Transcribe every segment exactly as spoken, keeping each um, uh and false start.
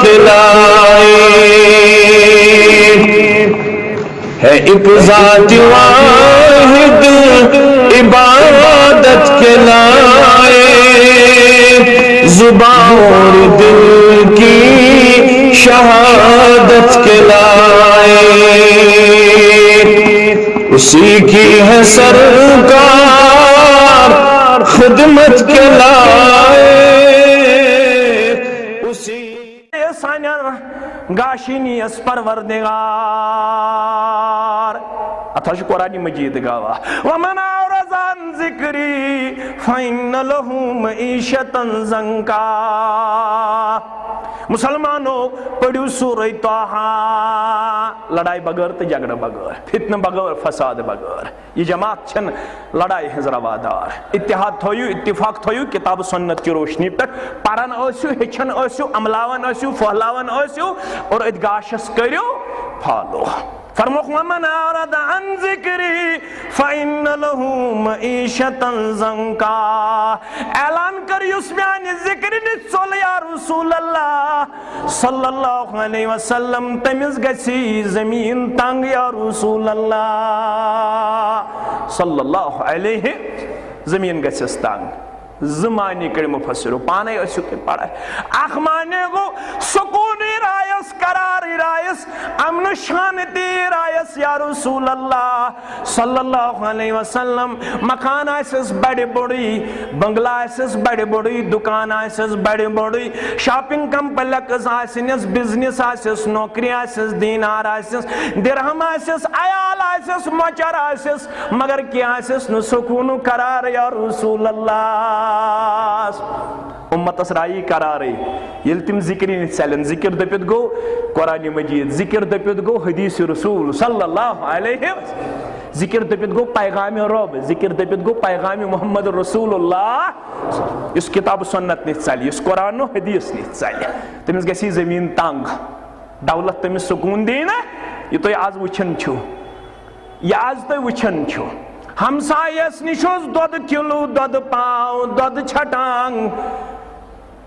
کے لائے، ہے ایک ذات واحد عبادت کے لائے، زبان اور دل کی شہادت کے لائے، اسی کی ہے سرکار خدمت کے لائے، اسی سانٮ۪ن گاشِنِس پروردگار۔ اتھ حظ چھُ قرآن مجید گواہ، ومن اعرض عن ذکری فان له معیشة ضنکا۔ مسلمانو، پٔرِو سورہ طٰہٰ، لڑائی بغٲر تہٕ جھگڑٕ بغٲر، فتنہٕ بغٲر، فساد بغٲر۔ یہِ جماعت چھنہٕ لڑایہِ ہٕنٛز روادار۔ اتحاد تھٲیِو، اتفاق تھٲیِو، کتاب سنت چہِ روشنی پٮ۪ٹھ پران ٲسِو، ہیٚچھان ٲسِو، عملاوان ٲسِو، پھٔہلاوان ٲسِو اور أتھۍ گاشس کٔرِو فالو۔ فرمووُکھ، ومن اعرض عن ذکری فان له معیشة ضنکا۔ اعلان کر، یُس میانہِ ذکرِ نِش ژوٚل یا رسول اللہ صلی اللہ علیہ وسلم، تٔمِس گژھِ زمین تنگ یا رسول اللہ صلی اللہ علیہ، زمین گژھٮ۪س تنگ۔ زٕ معنی کٔرۍ مفسرو، پانے ٲسِو تُہۍ پران۔ اکھ معنی گوٚو سکوٗنٕے رایس، قرارٕے رایس، امن شانتی رایس یا رسول اللہ صلی اللہ علیہ وسلم۔ مکان آسٮ۪س بڑِ بوٚڑٕے، بنگلہٕ آسٮ۪س بڑِ بوٚڑٕے، دکان آسٮ۪س بڑِ بوٚڑٕے، شاپنگ کمپلیکس آسٮ۪س، بزنس آسٮ۪س، نوکری آسٮ۪س، دینار آسٮ۪س، درہم آسٮ۪س، عیال آسٮ۪س، مۄچر آسٮ۪س، مگر کینٛہہ آسٮ۪س نہٕ سکوٗن و قرار یا رسول اللہ۔ امتس رایی قرارٕے، ییٚلہِ تِم ذکرِ نِش ژلن۔ ذکر دٔپِتھ گوٚو قرآن مجید، ذکر دٔپِتھ گوٚو حدیث رسول صلی اللہ علیہ وسلم، ذکر دٔپِتھ گوٚو پیغام رب، ذکر دٔپِتھ گوٚو پیغام محمد رسول اللہ۔ یُس کتاب سنت نِش ژلہِ، یُس قرآن و حدیث نِش ژلہِ، تٔمِس گژھِ یہِ زمین تنگ، دولت تٔمِس سکوٗن دِیہِ نہٕ۔ یہِ تُہۍ آز وٕچھان چھِو، یہِ آز تُہۍ وٕچھان چھِو، ہمسایس نِش اوس دۄدٕ کِلوٗ، دۄدٕ پاو، دۄدٕ چھٹانگ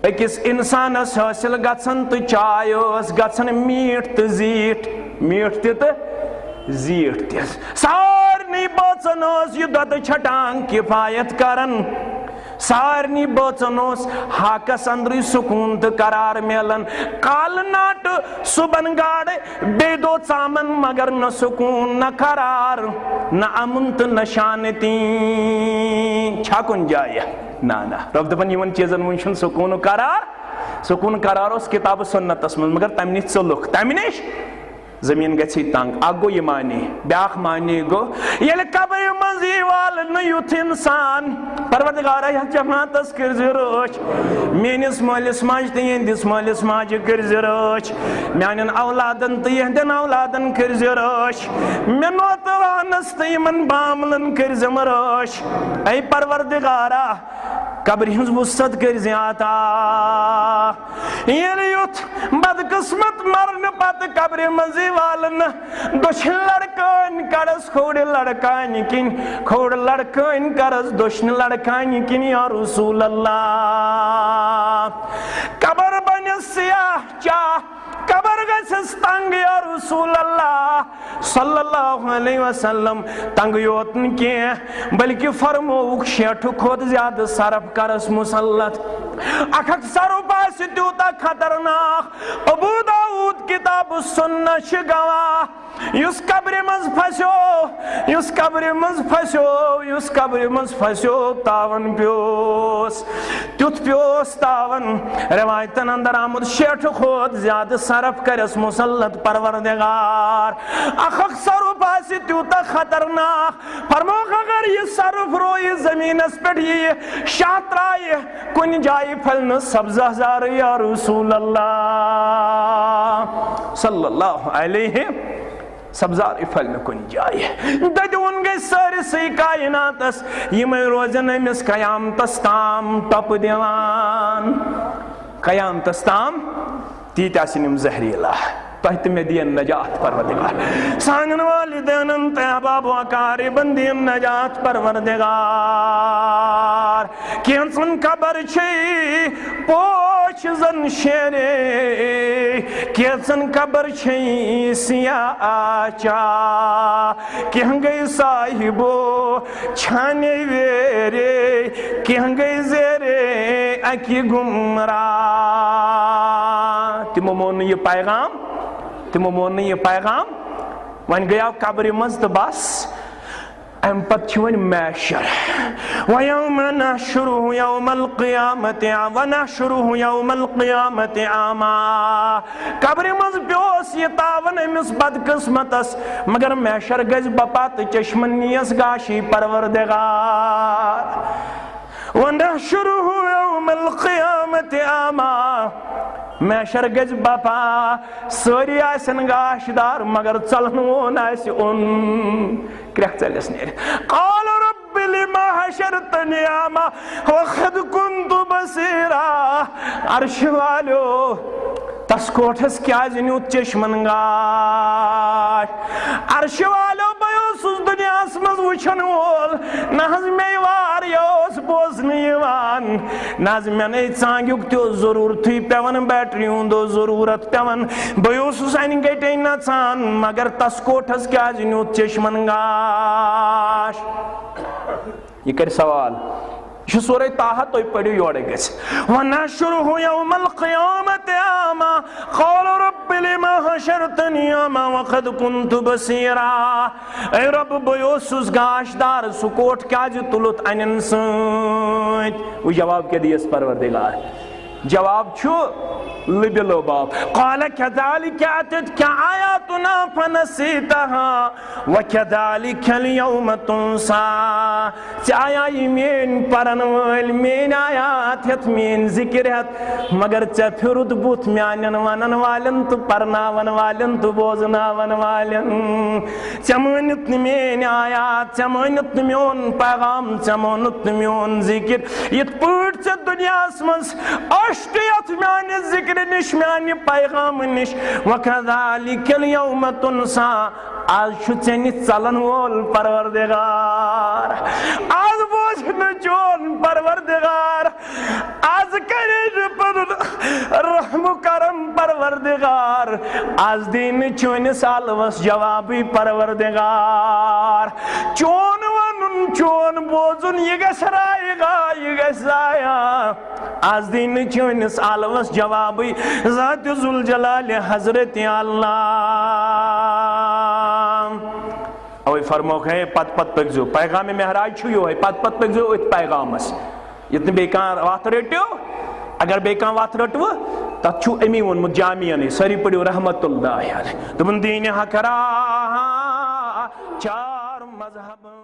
أکِس اِنسانس حٲصِل گژھان، تہٕ چاے ٲس گژھان میٖٹھ تہٕ زیٖٹھ، میٖٹھ تہِ تہٕ زیٖٹھ تہِ۔ سارنٕے بٲژن ٲس یہِ دۄدٕ چھٹانگ کِفایت کران۔ سارنٕے بٲژن اوس ہاکس اندرٕے سکوٗن تہٕ قرار میلان۔ کالہٕ ناٹہٕ، صُبحن گاڈٕ، بیٚیہِ دۄہ ژامن، مگر نہ سکوٗن، نہ قرار، نہ امُن تہٕ نہ شانتی۔ چھا کُنہِ جایہِ؟ نہ، نہ۔ رۄب دپان، یِمن چیٖزن منٛز چھُنہٕ سکوٗن و قرار۔ سکوٗن قرار اوس کتاب و سنتس منٛز، مگر تمہِ نِش ژوٚلُکھ، تمہِ نِش زمین گژھِ تنگ۔ اکھ گوٚو یہِ معنی، بیاکھ معنی گوٚو، ییٚلہِ قبرِ منٛز یی والنہٕ یُتھ انسان، پروردگارا، یتھ جماعتس کٔرۍ زِ رٲچھ، میٲنِس مٲلِس ماجہِ تہٕ یِہنٛدِس مٲلِس ماجہِ کٔرۍ زِ رٲچھ، میانٮ۪ن اولادن تہٕ یِہنٛدٮ۪ن اولادن کٔرۍ زِ رٲچھ، مےٚ نوتوانس تہٕ یِمن باملن کٔرۍ زِم رٲچھ۔ اے پروردگارا، قبرِ ہٕنٛز وسعت کٔرۍ زِ عطا۔ ییٚلہِ یُتھ بدقسمت مرنہٕ پتہٕ قبرِ منٛزٕے والنہٕ، دٔچھِنۍ لڑکٲنۍ کڑس کھوڑِ لڑکانہِ کِنۍ، کھوڑ لڑکٲنۍ کرس دٔچھنہِ لڑکانہِ کِنۍ، یا رسول اللہ۔ قبر بنہِ سیاہ چاہ، قبر گژھٮ۪س تنگ، یا رسول اللہ۔ صلی اللہ علیہ وسلم۔ تنگ یوت نہٕ کینٛہہ، بلکہ فرمووُکھ، شیٹھٕ کھۄتہٕ زیادٕ سرف کرس مسلط۔ اکھ اکھ سرف آسہِ تیوٗتاہ خطرناک۔ ابو داؤد کتاب السنہ چھِ گواہ، یُس قبرِ منٛز پھسیو، یُس قبرِ منٛز پھسیو، یُس قبرِ منٛز پھسیو، تاون پیوس۔ تیُتھ پیوس تاون، روایتن اندر آمُت، شیٹھٕ کھۄتہٕ زیادٕ سرف کرٮ۪س مسلط پروردگار۔ اکھ اکھ سرف آسہِ تیوٗتاہ خطرناک۔ فرمووُکھ، اگر یہِ سرف رویہِ زمینس پٮ۪ٹھ، یہِ شاہ ترایہِ، کُنہِ جایہِ پھلہِ نہٕ سبزہ زارٕے، یا رسول اللہ صلی اللہ علیہ۔ سبزارٕے پھلہِ نہٕ کُنہِ جایہِ۔ دٔدیُن گژھِ سٲرسٕے کائناتس، یِمے روزن أمِس قیامتس تام ٹۄپہٕ دِوان۔ قیامتس تام تیٖتۍ آسن یِم زہریٖلا۔ تۄہہِ تہٕ مےٚ دِیِن نجات پروردگار۔ سانٮ۪ن والدینن تہٕ احباب و اقاربن دِیِن نجات پروردگار۔ کینٛژن قبر چھے پوش زن شیرے، کینٛژن قبر چھے سیاہ آچا، کینٛہہ گٔے صاحبو چھانے ویرے، کینٛہہ گٔے زیرے اکہِ گمراہ۔ تِمو مون نہٕ یہِ پیغام، تِمو مون نہٕ یہِ پیغام۔ وۄنۍ گٔیاو قبرِ منٛز تہٕ بس۔ امہِ پتہٕ چھُ وۄنۍ محشر۔ وَيَوْمَ نَحْشُرُهُ يَوْمَ الْقِيَامَةِ، وَنَحْشُرُهُ يَوْمَ الْقِيَامَةِ أَعْمَى۔ قبرِ منٛز پیوس یہِ تاوان أمِس بدقسمتس، مگر محشر گژھِ بپا تہٕ چشمن نیس گاشی پروردگار۔ وَنَحْشُرُهُ يَوْمَ الْقِيَامَةِ أَعْمَى۔ محشر گژھِ بپا، سٲری آسن گاشدار، مگر ژلن وول آسہِ اوٚن۔ کرٛٮ۪کھ ژَلٮ۪س نیرِ۔ قال رب لم حشرتني أعمى وقد كنت بصيرا۔ عرشہِ والیو، تس کوٹھس کیازِ نیوٗتھ چشمن گاش؟ عرشہِ والیو، بہٕ اوسُس دُنیاہس منٛز وٕچھن وول، نہ حظ مےٚ وار یہِ اوس بوزنہٕ یِوان، نہ حظ مےٚ نے ژانٛگیُک تہِ اوس ضروٗرتھٕے پٮ۪وان، بیٹری ہُنٛد اوس ضروٗرت پٮ۪وان۔ بہٕ اوسُس انہِ گٹے نژان، مگر تس کوٹھس کیازِ نیوٗتھ چشمن گاش؟ یہِ کرِ سوال۔ یہِ چھُ سورہ طٰہٰ، تُہۍ پٔرِو یورے گژھِ۔ ونحشره يوم القيامة أعمى قال رب لم حشرتني أعمى وقد كنت بصيرا۔ اے رب، بہٕ اوسُس گاش دار، سُہ کوٹھ کیازِ تُلُتھ انٮ۪ن سۭتۍ؟ وۄنۍ جواب کیٛاہ دِیَس پروردگار؟ جواب چھُ لبِ لباب۔ قال كذلك أتتك آياتنا فنسيتها وكذلك اليوم تنسى۔ ژےٚ آیاے میٲنۍ پرن وٲلۍ، میٲنۍ آیات ہٮ۪تھ، میٲنۍ ذکر ہٮ۪تھ، مگر ژےٚ پھِرُتھ بُتھ میانٮ۪ن ونن والٮ۪ن تہٕ پرناون والٮ۪ن تہٕ بوزناون والٮ۪ن۔ ژےٚ مٲنِتھ نہٕ میٲنۍ آیات، ژےٚ مٲنِتھ نہٕ میون پیغام، ژےٚ مونُتھ نہٕ میون ذکر۔ یِتھ پٲٹھۍ ژےٚ دُنیاہس منٛز اوٚشٹ یتھ میانہِ ذکرِ نِش، میانہِ پیغامہٕ نِش۔ وكذلك اليوم تنسى۔ آز چھُ ژےٚ نِش ژلن وول پروردگار۔ آز بوزِ نہٕ چون پروردگار۔ آز کرے نہٕ پنُن رحم و کرم پروردگار۔ آز دی نہٕ چٲنِس آلوس جوابٕے پروردگار۔ چون ونُن، چون بوزُن، یہِ گژھِ رایگا، یہِ گژھِ ضایع۔ آز دی نہٕ چٲنِس آلوس جوابٕے ذاتِ ذوالجلالِ حضرتِ اللہ۔ اوے فرموکھ، ہے، پتہٕ پتہٕ پٔکۍزیو۔ پیغامِ معراج چھُ یِہوٚے، پتہٕ پتہٕ پٔکۍزیو أتھۍ پیغامس۔ ییٚتہِ نہٕ بیٚیہِ کانٛہہ وَتھ رٔٹِو، اگر بیٚیہِ کانٛہہ وَتھ رٔٹوٕ، تَتھ چھُ أمی ووٚنمُت جامعیَنٕے، سٲری پٔرِو رحمتہ اللہ علیہ۔ دوٚپُن، دیٖنِ حق را چار مذہب